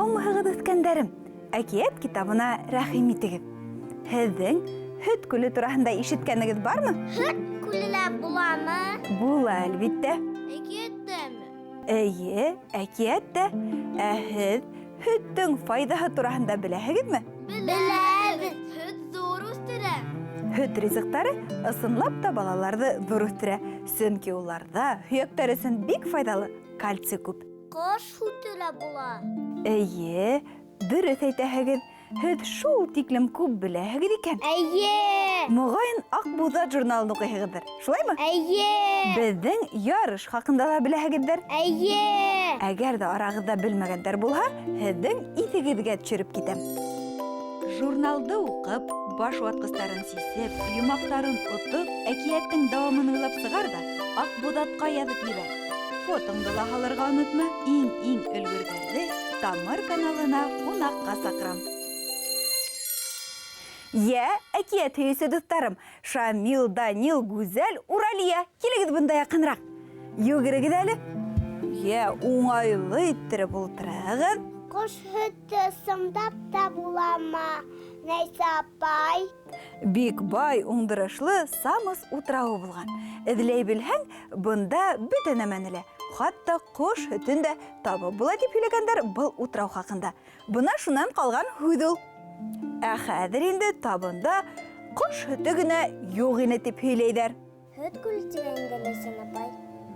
Һаумыһығыҙ, үҫкәндәрем! Әкиәт китабына рәхим итегеҙ. Һеҙҙең һөт күле тураһында ишеткәнегеҙ бармы? Һөт күле лә буламы? Була, әлбиттә. Әкиәттәме? Эйе, әкиәттә. Ә һеҙ һөттөң файҙаһы тураһында беләһегеҙме? Беләбеҙ. Һөт ҙур үҫтерә. Һөт ризыҡтары ысынлап та балаларҙы ҙур үҫтерә, сөнки уларда һөйәктәр өсөн бик файҙалы кальций күп. Ҡош һөтө лә була. Эйе, дөрөҫ әйтәһегеҙ. Һеҙ шул тиклем күп беләһегеҙ икән. Эйе. Моғайын Аҡбуҙат журналын уҡыйһығыҙҙыр, шулаймы? Эйе. Беҙҙең ярыш хаҡында ла беләһегеҙҙер. Эйе. Әгәр ҙә арағыҙҙа белмәгәндәр булһа, һеҙҙең иҫегеҙгә төшөрөп китәм. Журналды уҡып, баш ватҡыстарын сисеп, йомаҡтарын отоп, әкиәттең дауамын уйлап сығар ҙа, Аҡбуҙатҡа яҙып ебәр. Фотоңды ла һалырға онотма. Иң-иң өлгөрҙәрҙе Тамыр каналына ҡунаҡҡа саҡырам. Йә, әкиәт һөйөүсе дуҫтарым, Шамил, Данил, Гүзәл, Уралия, килегеҙ бында яҡыныраҡ. Йүгерегеҙ әле. Йә, уңайлы иттереп ултырығыҙ. Ҡош һөтө сымдап та буламы, Нәйсә апай? Бик бай, уңдырышлы Самос утрауы булған. Эҙләй белһәң, бында бөтә нәмәне лә, хатта ҡош һөтөн дә табып була тип һөйләгәндәр был утрау хаҡында. Бына шунан ҡалған һүҙ ул. Ә хәҙер инде табында ҡош һөтө генә юҡ ине тип һөйләйҙәр. Һөт күле тигән инде, Ләйсән апай.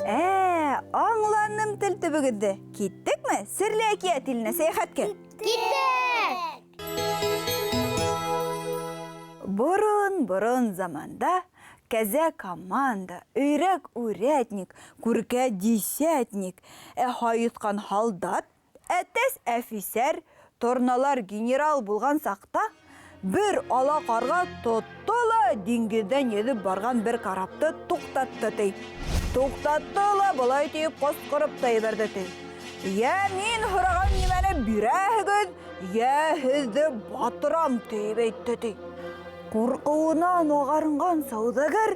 Ә, аңланым тел төбөгөҙҙө. Киттекме серле әкиәт иленә сәйәхәткә? Киттек! Борон-борон заманда кәзә команда, өйрәк урядник, күркә десятник, ә һайыҫҡан һалдат, әтәс әфисәр, торналар генерал булған саҡта бер ала ҡарға тотто ла диңгеҙҙән йөҙөп барған бер карапты туҡтатты, ти. Туҡтатты ла былай тиеп ҡысҡырып та ебәрҙе, ти. Йә мин һораған нимәне бирәһегеҙ, йә һеҙҙе батырам, тиеп әйтте, ти. Ҡурҡыуынан ағарынған сауҙагәр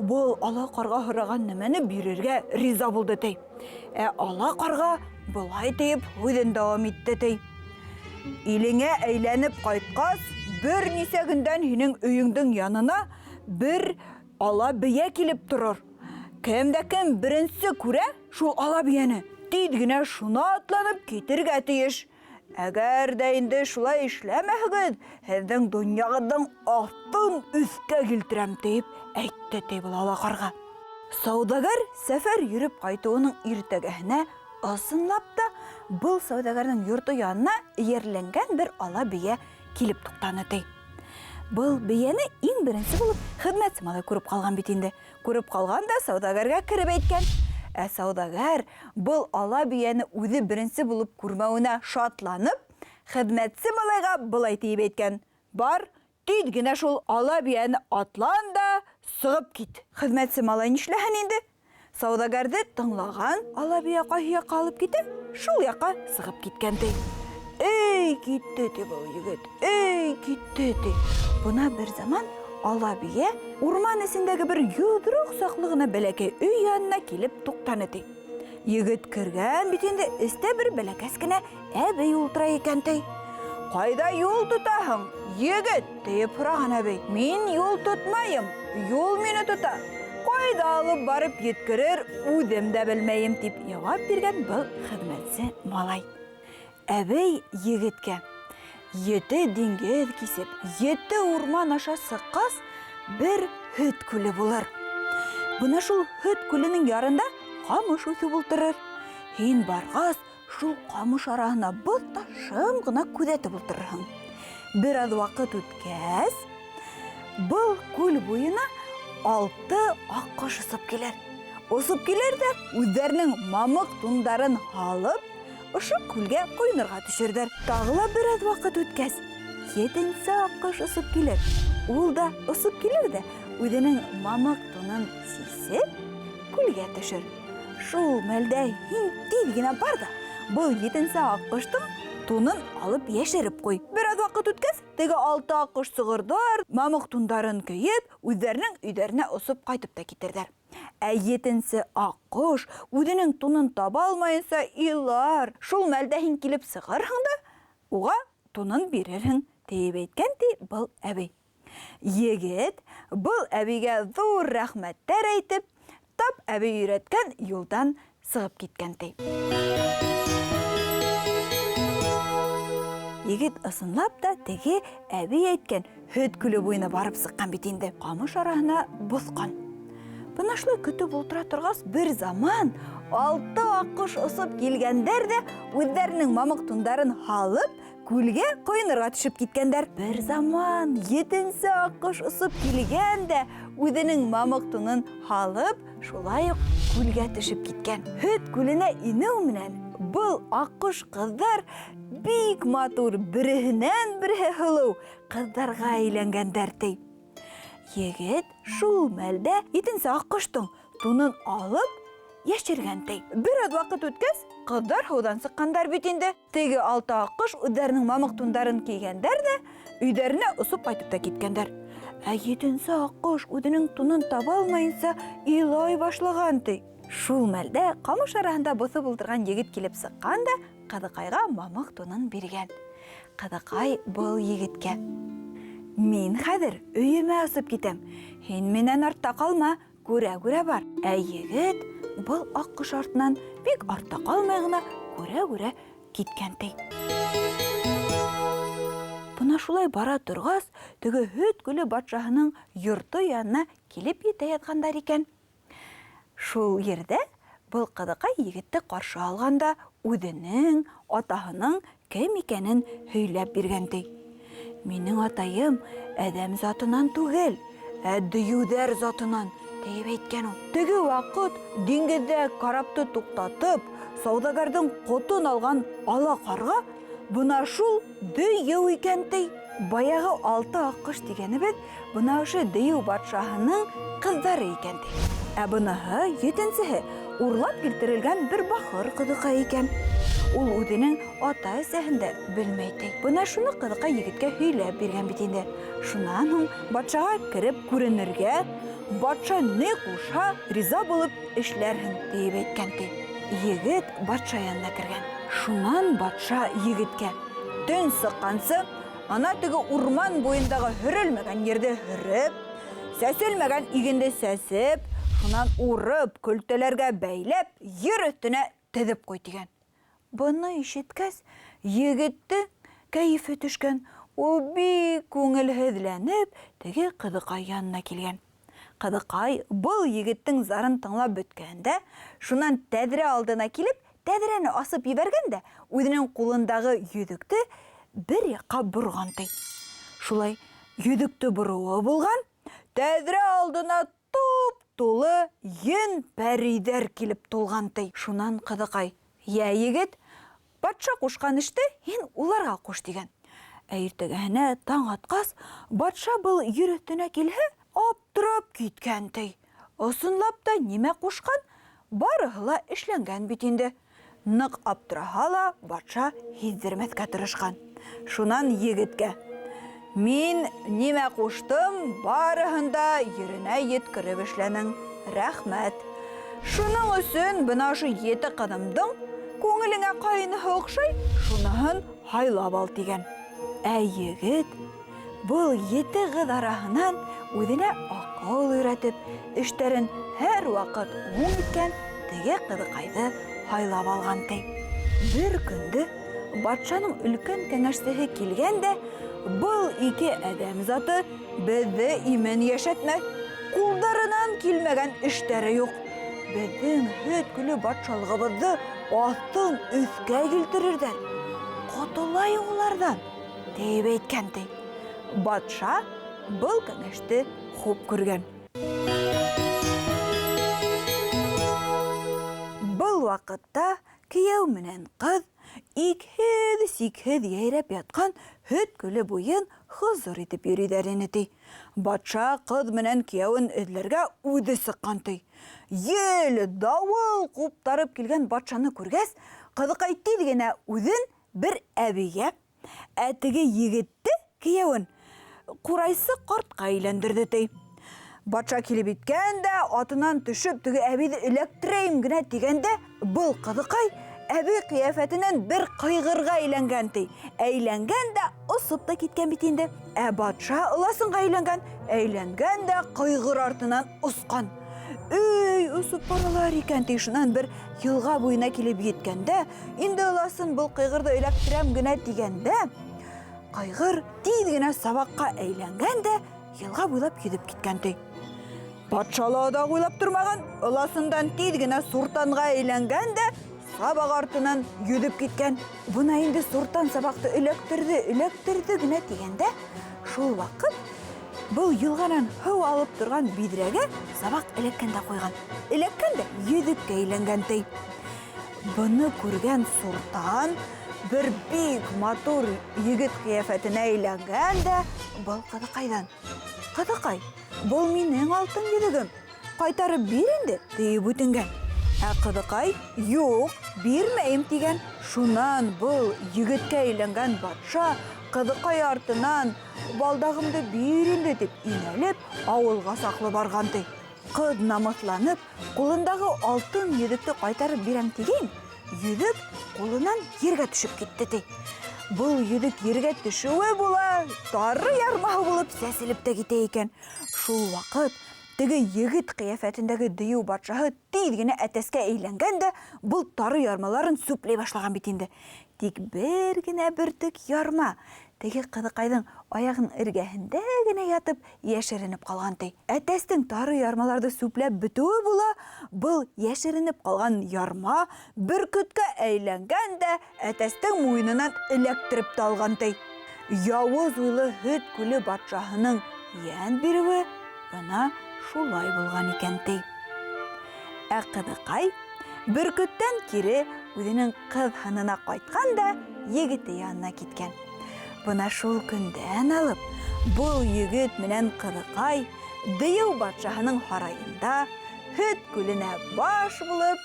был ала ҡарға һораған нәмәне бирергә риза булды, ти. Ә ала ҡарға былай тиеп һүҙен дауам итте, ти. Илеңә әйләнеп ҡайтҡас, бер нисә көндән һинең өйөңдөң янына бер ала бейә килеп торор. Кем дә кем беренсе күрә шул ала бейәне, тиҙ генә шуна атланып китергә тейеш. Әгәр ҙә инде шулай эшләмәһегеҙ, һеҙҙең донъяғыҙҙың аҫтын өҫкә килтерәм, тиеп әйтте, ти был ала ҡарға. Сауҙагәр сәфәр йөрөп ҡайтыуының иртәгәһенә ысынлап та был сауҙагәрҙең йорто янына эйәрләнгән бер ала бейә килеп туҡтаны, ти. Был бейәне иң беренсе булып хеҙмәтсе малай күреп ҡалған бит инде. Күреп ҡалған да сауҙагәргә кереп әйткән. Ә сауҙагәр был ала бейәне үҙе беренсе булып күрмәүенә шатланып, хеҙмәтсе малайға былай тиеп әйткән, Бар, тиҙ генә шул ала бейәне атлан да сығып кит. Хеҙмәтсе малай нишләһен инде? Сауҙагәрҙе тыңлаған ала бейә ҡайһы яҡҡа алып китә, шул яҡҡа сығып киткән, ти. Эй, китте, ти был егет, эй, китте, ти. Бына бер заман ала бейә урман эсендәге бер йоҙроҡ саҡлы ғына бәләкәй өй янына килеп туҡтаны, ти. Егет кергән бит инде, эстә бер бәләкәс кенә әбей ултыра икән, ти. Ҡайҙа юл тотаһың, егет? тиеп һораған әбей. Мин юл тотмайым, юл мине тота. Ҡайҙа алып барып еткерер, үҙем дә белмәйем, тип яуап биргән был хеҙмәтсе малай. Әбей егеткә: Ете диңгеҙ кисеп, ете урман аша сыҡҡас, бер һөт күле булыр. Бына шул һөт күленең ярында ҡамыш үҫеп ултырыр. Һин барғас, шул ҡамыш араһына боҫ та шым ғына күҙәтеп ултырырһың. Бер аҙ ваҡыт үткәс, был күл буйына алты аҡҡош осоп килер. Осоп килер ҙә үҙҙәренең мамыҡ тундарын һалып, Ошо күлгә ҡойонорға төшөрҙәр. Тағы ла бер аҙ ваҡыт үткәс, етенсе аҡҡош осоп килер. Ул да осоп килер ҙә, үҙенең мамыҡ тунын сисеп, күлгә төшөр. Шул мәлдә һин тиҙ генә бар ҙа, был етенсе аҡҡоштоң тунын алып йәшереп ҡуй. Бер аҙ ваҡыт үткәс, теге алты аҡҡош сығырҙар, мамыҡ тундарын кейеп, үҙҙәренең өйҙәренә осоп ҡайтып та китерҙәр. Ә етенсе аҡҡош үҙенең тунын таба алмайынса илар. Шул мәлдә һин килеп сығырһың да, Уға тунын бирерһең, тиеп әйткән ти был әбей. Егет был әбейгә ҙур рәхмәттәр әйтеп, тап әбей өйрәткән юлдан сығып киткән ти. Егет ысынлап та теге әбей әйткән һөт күле буйына барып сыҡҡан бит инде. Ҡамыш араһына боҫҡан. Бына шулай көтөп ултыра торғас, бер заман алты аҡҡош осоп килгәндәр ҙә үҙҙәренең мамыҡ тундарын һалып, күлгә ҡойонорға төшөп киткәндәр. Бер заман етенсе аҡҡош осоп килгән дә үҙенең мамыҡ тунын һалып, шулай уҡ күлгә төшөп киткән. Һөт күленә инеү менән был аҡҡош ҡыҙҙар бик матур, береһенән-береһе һылыу ҡыҙҙарға әйләнгәндәр, ти. Егет шул мәлдә етенсе аҡҡоштоң тунын алып йәшергән, ти. Бер аҙ ваҡыт үткәс, ҡыҙҙар һыуҙан сыҡҡандар бит инде. Теге алты аҡҡош үҙҙәренең мамыҡ тундарын кейгәндәр ҙә, өйҙәренә осоп ҡайтып та киткәндәр. Ә етенсе аҡҡош үҙенең тунын таба алмайынса илай башлаған, ти. Шул мәлдә ҡамыш араһында боҫоп ултырған егет килеп сыҡҡан да ҡыҙыҡайға мамыҡ тунын биргән. Ҡыҙыҡай был егеткә: Мин хәҙер өйөмә осоп китәм, һин минән артта ҡалма, күрә-күрә бар. Ә егет был аҡҡош артынан бик артта ҡалмай ғына күрә-күрә киткән, ти. Бына шулай бара торғас, теге һөт күле батшаһының йорто янына килеп етә яҙғандар икән. Шул ерҙә был ҡыҙыҡай егетте ҡаршы алған да үҙенең атаһының кем икәнен һөйләп биргән, ти. Минең атайым әҙәм затынан түгел, ә дейеүҙәр затынан, тиеп әйткән ул. Теге ваҡыт диңгеҙҙә карапты туҡтатып, сауҙагәрҙең ҡотон алған ала ҡарға бына шул дейеү икән, ти. Баяғы алты аҡҡош тигәнебеҙ бына ошо дейеү батшаһының ҡыҙҙары икән, ти. Ә быныһы, етенсеһе, урлап килтерелгән бер бахыр ҡыҙыҡай икән. Ул үҙенең ата-әсәһен дә белмәй, ти. Бына шуны ҡыҙыҡай егеткә һөйләп биргән бит инде. Шунан һуң батшаға кереп күренергә, батша ни ҡушһа, риза булып эшләрһең, тиеп әйткән, ти. Егет батша янына кергән. Шунан батша егеткә: Төн сыҡҡансы, ана теге урман буйындағы һөрөлмәгән ерҙе һөрөп, сәселмәгән игенде сәсеп, шунан урып, көлтәләргә бәйләп, ер өҫтөнә теҙеп ҡуй, тигән. Быны ишеткәс, егеттең кәйефе төшкән. Ул бик күңелһеҙләнеп, теге ҡыҙыҡай янына килгән. Ҡыҙыҡай был егеттең зарын тыңлап бөткән дә, шунан тәҙрә алдына килеп, тәҙрәне асып ебәргән дә, үҙенең ҡулындағы йөҙөктө бер яҡҡа борған, ти. Шулай йөҙөктө бороуы булған, тәҙрә алдына туп-тулы ен-пәрейҙәр килеп тулған, ти. Шунан ҡыҙыҡай: Йә, егет, батша ҡушҡан эште һин уларға ҡуш, тигән. Ә иртәгәһенә таң атҡас, батша был ер өҫтөнә килһә, аптырап киткән, ти. Ысынлап та нимә ҡушҡан, барыһы ла эшләнгән бит инде. Ныҡ аптыраһа ла, батша һиҙҙермәҫкә тырышҡан. Шунан егеткә: Мин нимә ҡуштым, барыһын да еренә еткереп эшләнең. Рәхмәт. Шуның өсөн бына ошо ете ҡыҙымдың күңелеңә ҡайныһы оҡшай, шуныһын һайлап ал, тигән. Ә егет был ете ҡыҙ араһынан үҙенә аҡыл өйрәтеп, эштәрен һәр ваҡыт уң иткән теге ҡыҙыҡайҙы һайлап алған, ти. Бер көндө батшаның өлкән кәңәшсеһе килгән дә, был ике әҙәм заты беҙҙе имен йәшәтмәҫ, ҡулдарынан килмәгән эштәре юҡ. Беҙҙең һөт күле батшалығыбыҙҙы аҫтын өҫкә килтерерҙәр. Ҡотолайыҡ уларҙан, тиеп әйткән, ти. Батша был кәңәште хуп күргән. Был ваҡытта кейәү менән ҡыҙ икһеҙ-сикһеҙ йәйрәп ятҡан һөт күле буйын хозур итеп йөрөйҙәр ине, ти. Батша ҡыҙ менән кейәүен эҙләргә үҙе сыҡҡан, ти. Ел, дауыл ҡуптарып килгән батшаны күргәс, ҡыҙыҡай тиҙ генә үҙен бер әбейгә, ә теге егетте, кейәүен, ҡурайсы ҡартҡа әйләндерҙе, ти. Батша килеп еткән дә, атынан төшөп, теге әбейҙе эләктерәйем генә тигәндә, был ҡыҙыҡай әбей ҡиәфәтенән бер ҡыйғырға әйләнгән ти. Әйләнгән дә осоп та киткән бит инде. Ә батша ыласынға әйләнгән, әйләнгән дә ҡыйғыр артынан осҡан. Эй, осоп баралар икән ти. Шунан бер йылға буйына килеп еткәндә, инде ыласын был ҡыйғырҙы эләктерәм генә тигәндә, ҡайғыр тиҙ генә сабаҡҡа әйләнгән дә йылға буйлап йөҙөп киткән ти. Батша ла оҙаҡ уйлап тормаған, ыласындан тиҙ генә суртанға әйләнгән дә сабаҡ артынан йөҙөп киткән. Бына инде суртан сабаҡты эләктерҙе, эләктерҙе генә тигәндә, шул ваҡыт был йылғанан һыу алып торған биҙрәгә сабаҡ эләккән дә ҡуйған. Эләккән дә йөҙөккә әйләнгән ти. Быны күргән суртан бер бик матур егет ҡиәфәтенә әйләнгән дә был ҡыҙыҡайҙан: "Ҡыҙыҡай, был минең алтын йөҙөгөм, ҡайтарып бир инде", тиеп үтенгән. Ә ҡыҙыҡай: "Юҡ, бирмәйем", тигән. Шунан был егеткә әйләнгән батша ҡыҙыҡай артынан: "Балдағымды бир инде", тип инәлеп ауылға саҡлы барған ти. Ҡыҙ намыҫланып, ҡулындағы алтын йөҙөктө ҡайтарып бирәм тигән, йөҙөк ҡулынан ергә төшөп китте ти. Был йөҙөк ергә төшөүе була, тары ярмаһы булып сәселеп тә китә икән. Шул ваҡыт теге егет ҡиәфәтендәге дейеү батшаһы тиҙ генә әтәскә әйләнгән дә был тары ярмаларын сүпләй башлаған бит инде. Тик бер генә бөртөк ярма теге ҡыҙыҡайҙың аяғының эргәһендә генә ятып йәшеренеп ҡалған ти. Әтәстең тары ярмаларҙы сүпләп бөтөүе була, был йәшеренеп ҡалған ярма бөркөткә әйләнгән дә әтәстең муйынынан эләктереп тә алған ти. Яуыз уйлы һөт күле батшаһының йән биреүе бына шулай булған икән ти. Ә ҡыҙыҡай бөркөттән кире үҙенең ҡыҙ һынына ҡайтҡан да егете янына киткән. Бына шул көндән алып был егет менән ҡыҙыҡай дейеү батшаһының һарайында һөт күленә баш булып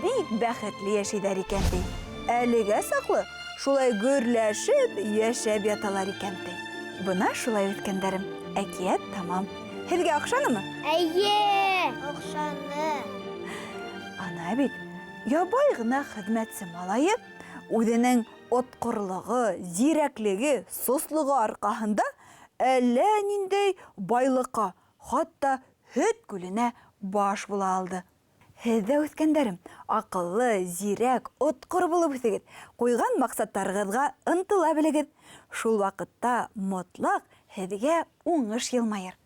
бик бәхетле йәшәйҙәр икән ти. Әлегә саҡлы шулай гөрләшеп йәшәп яталар икән ти. Бына шулай, үҫкәндәрем, әкиәт тамам. Һеҙгә оҡшанымы? Эйе, оҡшаны. Ана бит ябай ғына хеҙмәтсе малайы үҙенең отҡорлоғо, зирәклеге, сослоғо арҡаһында әллә ниндәй байлыҡҡа, хатта һөт күленә баш була алды. Һеҙ ҙә, үҫкәндәрем, аҡыллы, зирәк, отҡор булып үҫегеҙ, ҡуйған маҡсаттарығыҙға ынтыла белегеҙ. Шул ваҡытта мотлаҡ һеҙгә уңыш йылмайыр.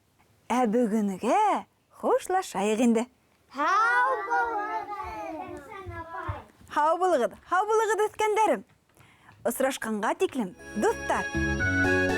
Ә бөгөнгә хушлашайыҡ инде. Һау булығыҙ, Ләйсән апай. Һау булығыҙ, һау булығыҙ, үҫкәндәрем. Осрашҡанға тиклем, дуҫтар.